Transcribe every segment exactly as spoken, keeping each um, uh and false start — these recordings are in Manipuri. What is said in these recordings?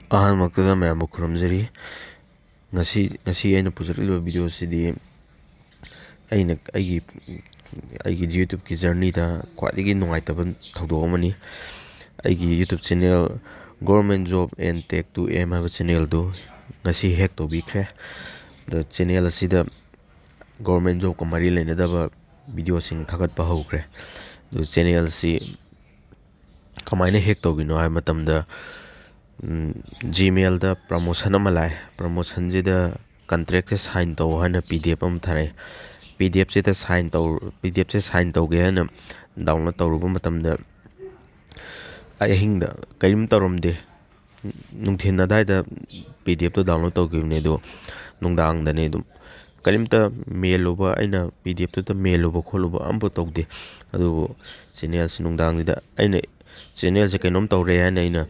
ꯑꯍꯥꯟꯕꯃꯛꯇꯗ ꯃꯌꯥꯝꯕꯨ ꯈꯨꯔꯨꯝꯖꯔꯤ꯫ ꯉꯁꯤ, ꯉꯁꯤ ꯑꯩꯅ ꯄꯨꯖꯔꯛꯂꯤꯕ video ꯑꯁꯤꯗꯤ ꯑꯩꯅ ꯑꯩꯒꯤ, ꯑꯩꯒꯤ YouTube-ꯀꯤ journey-ꯗ ꯈ꯭ꯋꯥꯏꯗꯒꯤ ꯅꯨꯡꯉꯥꯏꯇꯕ ꯊꯧꯗꯣꯛ ꯑꯃꯅꯤ꯫ ꯑꯩꯒꯤ YouTube channel Government Job and Tech to Aim ꯍꯥꯏꯕ channel-ꯗꯨ ꯉꯁꯤ hack ꯇꯧꯕꯤꯈ꯭ꯔꯦ꯫ ꯑꯗꯣ channel ꯑꯁꯤꯗ government job-ꯀ ꯃꯔꯤ ꯂꯩꯅꯗꯕ video-ꯁꯤꯡ ꯊꯥꯒꯠꯄ ꯍꯧꯈ꯭ꯔꯦ꯫ ꯑꯗꯨ channel-ꯁꯤ ꯀꯃꯥꯏꯅ hack ꯇꯧꯈꯤꯅꯣ ꯍꯥꯏꯕ ꯃꯇꯝꯗ, ꯎꯝ, Gmail-ꯗ promotion ꯑꯃ ꯂꯥꯛꯑꯦ꯫ Promotion-ꯁꯤꯗ contract-ꯁꯦ sign ꯇꯧ ꯍꯥꯏꯅ P D F ꯑꯃ ꯊꯥꯔꯛꯑꯦ꯫ P D F-ꯁꯤꯗ sign ꯇꯧ-, P D F-ꯁꯦ sign ꯇꯧꯒꯦ ꯍꯥꯏꯅ download ꯇꯧꯔꯨꯕ ꯃꯇꯝꯗ, ꯑꯩ ꯑꯍꯤꯡꯗ ꯀꯔꯤꯝ ꯇꯧꯔꯝꯗꯦ꯫ ꯅꯨꯡꯊꯤꯟ ꯑꯗꯥꯏꯗ P D F-ꯇꯣ download ꯇꯧꯈꯤꯕꯅꯦ, ꯑꯗꯣ ꯅꯨꯡꯗꯥꯡꯗꯅꯦ ꯑꯗꯨꯝ ꯀꯔꯤꯝꯇ ꯃꯦꯜꯂꯨꯕ, ꯑꯩꯅ P D F-ꯇꯨꯗ ꯃꯦꯜꯂꯨꯕ ꯈꯣꯠꯂꯨꯕ ꯑꯝꯐꯥꯎ ꯇꯧꯗꯦ꯫ ꯑꯗꯨꯕꯨ channel-ꯁꯤ ꯅꯨꯡꯗꯥꯡꯁꯤꯗ ꯑꯩꯅ channel-ꯁꯦ ꯀꯩꯅꯣꯝ ꯇꯧꯔꯦ ꯍꯥꯏꯅ ꯑꯩꯅ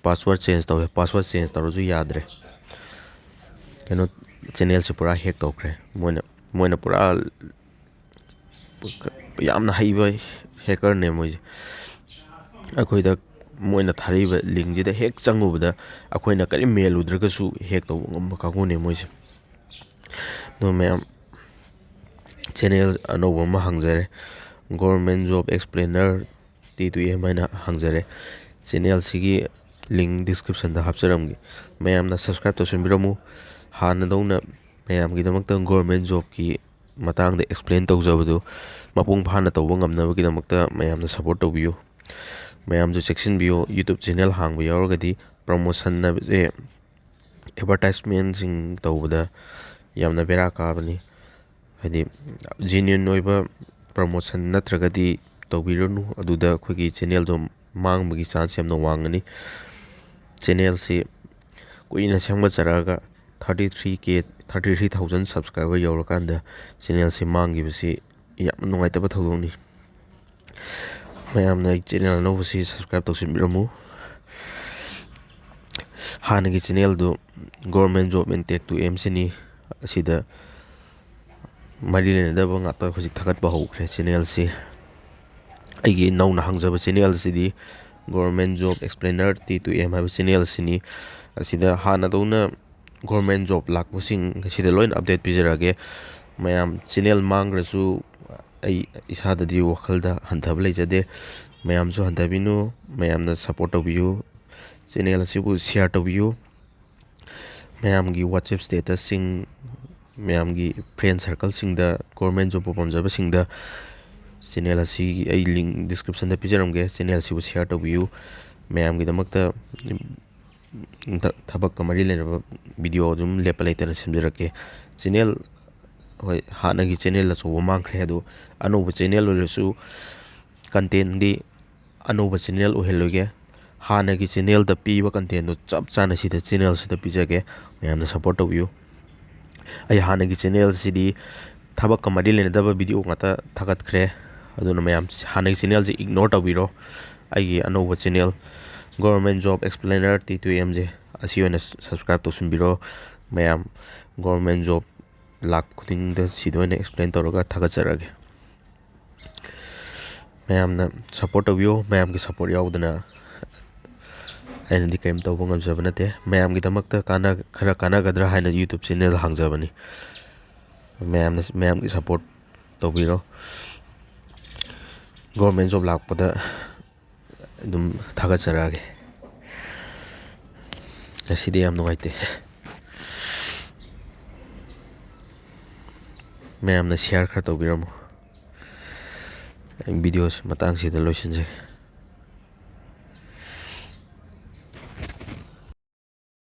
password change ꯇꯧꯔꯦ꯫ Password change ꯇꯧꯔꯁꯨ ꯌꯥꯗ꯭ꯔꯦ꯫ ꯀꯩꯅꯣ, channel-ꯁꯦ ꯄꯨꯔꯥ hack ꯇꯧꯈ꯭ꯔꯦ꯫ ꯃꯣꯏꯅ, ꯃꯣꯏꯅ ꯄꯨꯔꯥ ꯌꯥꯝꯅ ꯍꯩꯕ hacker-ꯅꯦ ꯃꯣꯏꯁꯦ꯫ ꯑꯩꯈꯣꯏꯗ ꯃꯣꯏꯅ ꯊꯥꯔꯛꯏꯕ link-ꯁꯤꯗ ꯍꯦꯛ ꯆꯪꯉꯨꯕꯗ ꯑꯩꯈꯣꯏꯅ ꯀꯔꯤꯝ ꯃꯦꯜꯂꯨꯗ꯭ꯔꯒꯁꯨ hack ꯇꯧꯕ ꯉꯝꯕ ꯀꯥꯡꯕꯨꯅꯦ ꯃꯣꯏꯁꯦ꯫ ꯑꯗꯣ ꯃꯌꯥꯝ, channel ꯑꯅꯧꯕ ꯑꯃ ꯍꯥꯡꯖꯔꯦ, Government Job Explainer T to M ꯍꯥꯏꯅ ꯍꯥꯡꯖꯔꯦ꯫ Channel-ꯁꯤꯒꯤ link description-ꯗ ꯍꯥꯞꯆꯔꯝꯒꯦ, ꯃꯌꯥꯝꯅ subscribe ꯇꯧꯁꯤꯟꯕꯤꯔꯝꯃꯨ꯫ ꯍꯥꯟꯅꯗꯧꯅ ꯃꯌꯥꯝꯒꯤꯗꯃꯛꯇ government job-ꯀꯤ ꯃꯇꯥꯡꯗ explain ꯇꯧꯖꯕꯗꯨ ꯃꯄꯨꯡ ꯐꯥꯅ ꯇꯧꯕ ꯉꯝꯅꯕꯒꯤꯗꯃꯛꯇ ꯃꯌꯥꯝꯅ support ꯇꯧꯕꯤꯌꯨ꯫ ꯃꯌꯥꯝꯁꯨ ꯆꯦꯛꯁꯤꯟꯕꯤꯌꯨ꯫ YouTube channel ꯍꯥꯡꯕ ꯌꯥꯎꯔꯒꯗꯤ promotion ꯍꯥꯏꯕꯁꯦ advertisement-ꯁꯤꯡ ꯇꯧꯕꯗ ꯌꯥꯝꯅ ꯕꯦꯔꯥ ꯀꯥꯕꯅꯤ꯫ ꯍꯥꯏꯗꯤ, genuine ꯑꯣꯏꯕ promotion ꯅꯠꯇ꯭ꯔꯒꯗꯤ ꯇꯧꯕꯤꯔꯨꯅꯨ꯫ ꯑꯗꯨꯗ ꯑꯩꯈꯣꯏꯒꯤ channel-ꯗꯣ ꯃꯥꯡꯕꯒꯤ chance ꯌꯥꯝꯅ ꯋꯥꯡꯒꯅꯤ꯫ Channel-ꯁꯤ ꯀꯨꯏꯅ ꯁꯦꯝꯒꯠꯆꯔꯛꯑꯒ thirty three K, thirty three thousand subscriber ꯌꯧꯔꯀꯥꯟꯗ channel-ꯁꯤ ꯃꯥꯡꯈꯤꯕꯁꯤ ꯌꯥꯝꯅ ꯅꯨꯡꯉꯥꯏꯇꯕ ꯊꯧꯗꯣꯛꯅꯤ꯫ ꯃꯌꯥꯝꯅ ꯑꯩ channel ꯑꯅꯧꯕꯁꯤ subscribe ꯇꯧꯁꯤꯟꯕꯤꯔꯝꯃꯨ꯫ ꯍꯥꯟꯅꯒꯤ channel-ꯗꯨ Government Job and Tech to Aim-ꯁꯤꯅꯤ꯫ ꯑꯁꯤꯗ ꯃꯔꯤ ꯂꯩꯅꯗꯕ ꯉꯥꯛꯇ ꯍꯧꯖꯤꯛ ꯊꯥꯒꯠꯄ ꯍꯧꯈ꯭ꯔꯦ channel-ꯁꯤ꯫ ꯑꯩꯒꯤ ꯅꯧꯅ ꯍꯥꯡꯖꯕ channel-ꯁꯤꯗꯤ Government Job Explainer T two M ꯍꯥꯏꯕ ꯆꯦꯅꯦꯜ ꯑꯁꯤꯅꯤ꯫ ꯑꯁꯤꯗ ꯍꯥꯟꯅꯗꯧꯅ ꯒꯣꯔꯃꯦꯟ ꯖꯣꯕ ꯂꯥꯛꯄꯁꯤꯡ ꯑꯁꯤꯗ ꯂꯣꯏꯅ ꯑꯞꯗꯦꯠ ꯄꯤꯖꯔꯛꯑꯒꯦ꯫ ꯃꯌꯥꯝ ꯆꯦꯅꯦꯜ ꯃꯥꯡꯈ꯭ꯔꯁꯨ ꯑꯩ ꯏꯁꯥꯗꯗꯤ ꯋꯥꯈꯜꯗ ꯍꯟꯊꯕ ꯂꯩꯖꯗꯦ꯫ ꯃꯌꯥꯝꯁꯨ ꯍꯟꯊꯕꯤꯅꯨ, ꯃꯌꯥꯝꯅ ꯁꯞꯄꯣꯔꯠ ꯇꯧꯕꯤꯌꯨ, ꯆꯦꯅꯦꯜ ꯑꯁꯤꯕꯨ ꯁꯤꯌꯥꯔ ꯇꯧꯕꯤꯌꯨ꯫ ꯃꯌꯥꯝꯒꯤ WhatsApp ꯁ꯭ꯇꯦꯇꯁꯁꯤꯡ, ꯃꯌꯥꯝꯒꯤ ꯐ꯭ꯔꯦꯟ ꯁꯔꯀꯜꯁꯤꯡꯗ, ꯒꯣꯔꯃꯦꯟ ꯖꯣꯕꯄꯨ ꯄꯥꯝꯖꯕꯁꯤꯡꯗ ꯆꯦꯅꯦꯜ ꯑꯁꯤꯒꯤ ꯑꯩ ꯂꯤꯡ ꯗꯤꯁꯀ꯭ꯔꯤꯞꯁꯟꯗ ꯄꯤꯖꯔꯝꯒꯦ꯫ ꯆꯦꯅꯦꯜ ꯑꯁꯤꯕꯨ ꯁꯤꯌꯥꯔ ꯇꯧꯕꯤꯌꯨ꯫ ꯃꯌꯥꯝꯒꯤꯗꯃꯛꯇ ꯊ-, ꯊꯕꯛꯀ ꯃꯔꯤ ꯂꯩꯅꯕ ꯚꯤꯗꯤꯑꯣ ꯑꯗꯨꯝ ꯂꯦꯞꯄ ꯂꯩꯇꯅ ꯁꯦꯝꯖꯔꯛꯀꯦ꯫ ꯆꯦꯅꯦꯜ, ꯍꯣꯏ, ꯍꯥꯟꯅꯒꯤ ꯆꯦꯅꯦꯜ ꯑꯆꯧꯕ ꯃꯥꯡꯈ꯭ꯔꯦ, ꯑꯗꯣ ꯑꯅꯧꯕ ꯆꯦꯅꯦꯜ ꯑꯣꯏꯔꯁꯨ ꯀꯟꯇꯦꯟꯗꯤ ꯑꯅꯧꯕ ꯆꯦꯅꯦꯜ ꯑꯣꯏꯍꯜꯂꯣꯏꯒꯦ꯫ ꯍꯥꯟꯅꯒꯤ ꯆꯦꯅꯦꯜꯗ ꯄꯤꯕ ꯀꯟꯇꯦꯟꯗꯣ ꯆꯞ ꯆꯥꯅ ꯁꯤꯗ ꯆꯦꯅꯦꯜꯁꯤꯗ ꯄꯤꯖꯒꯦ꯫ ꯃꯌꯥꯝꯅ ꯁꯞꯄꯣꯔꯠ ꯇꯧꯕꯤꯌꯨ꯫ ꯑꯩ ꯍꯥꯟꯅꯒꯤ ꯆꯦꯅꯦꯜꯁꯤꯗꯤ ꯊꯕꯛꯀ ꯃꯔꯤ ꯂꯩꯅꯗꯕ ꯚꯤꯗꯤꯑꯣ ꯉꯥꯛꯇ ꯊꯥꯒꯠꯈ꯭ꯔꯦ꯫ ꯑꯗꯨꯅ ꯃꯌꯥꯝ ꯍꯥꯟꯅꯒꯤ ꯆꯦꯅꯦꯜꯁꯤ ꯏꯒꯅꯣꯔ ꯇꯧꯕꯤꯔꯣ꯫ ꯑꯩꯒꯤ ꯑꯅꯧꯕ channel Government Job Explainer T two M ꯁꯦ ꯑꯁꯤ ꯑꯣꯏꯅ ꯁꯕꯁꯀ꯭ꯔꯥꯏꯞ ꯇꯧꯁꯤꯟꯕꯤꯔꯣ꯫ ꯃꯌꯥꯝ ꯒꯣꯔꯃꯦꯟ ꯖꯣꯕ ꯂꯥꯛ ꯈꯨꯗꯤꯡꯗ ꯁꯤꯗ ꯑꯣꯏꯅ ꯑꯦꯛꯁꯄ꯭ꯂꯦꯟ ꯇꯧꯔꯒ ꯊꯥꯒꯠꯆꯔꯛꯑꯒꯦ꯫ ꯃꯌꯥꯝꯅ ꯁꯞꯄꯣꯔꯠ ꯇꯧꯕꯤꯌꯨ꯫ ꯃꯌꯥꯝꯒꯤ ꯁꯞꯄꯣꯔꯠ ꯌꯥꯎꯗꯅ ꯑꯩꯅꯗꯤ ꯀꯔꯤꯝ ꯇꯧꯕ ꯉꯝꯖꯕ ꯅꯠꯇꯦ꯫ ꯃꯌꯥꯝꯒꯤꯗꯃꯛꯇ ꯀꯥꯟꯅ-, ꯈꯔ ꯀꯥꯟꯅꯒꯗ꯭ꯔꯥ ꯍꯥꯏꯅ YouTube ꯆꯦꯅꯦꯜ ꯍꯥꯡꯖꯕꯅꯤ꯫ ꯃꯌꯥꯝꯅ, ꯃꯌꯥꯝꯒꯤ ꯁꯞꯄꯣꯔꯠ ꯇꯧꯕꯤꯔꯣ꯫ ꯒꯣꯔꯃꯦꯟ ꯖꯣꯕ ꯂꯥꯛꯄꯗ ꯑꯗꯨꯝ ꯊꯥꯒꯠꯆꯔꯛꯑꯒꯦ꯫ ꯉꯁꯤꯗꯤ ꯌꯥꯝ ꯅꯨꯡꯉꯥꯏꯇꯦ꯫ ꯃꯌꯥꯝꯅ ꯁꯤꯌꯥꯔ ꯈꯔ ꯇꯧꯕꯤꯔꯝꯃꯣ꯫ ꯑꯩ ꯚꯤꯗꯤꯑꯣꯁꯤ ꯃꯇꯥꯡꯁꯤꯗ ꯂꯣꯏꯁꯤꯟꯖꯒꯦ꯫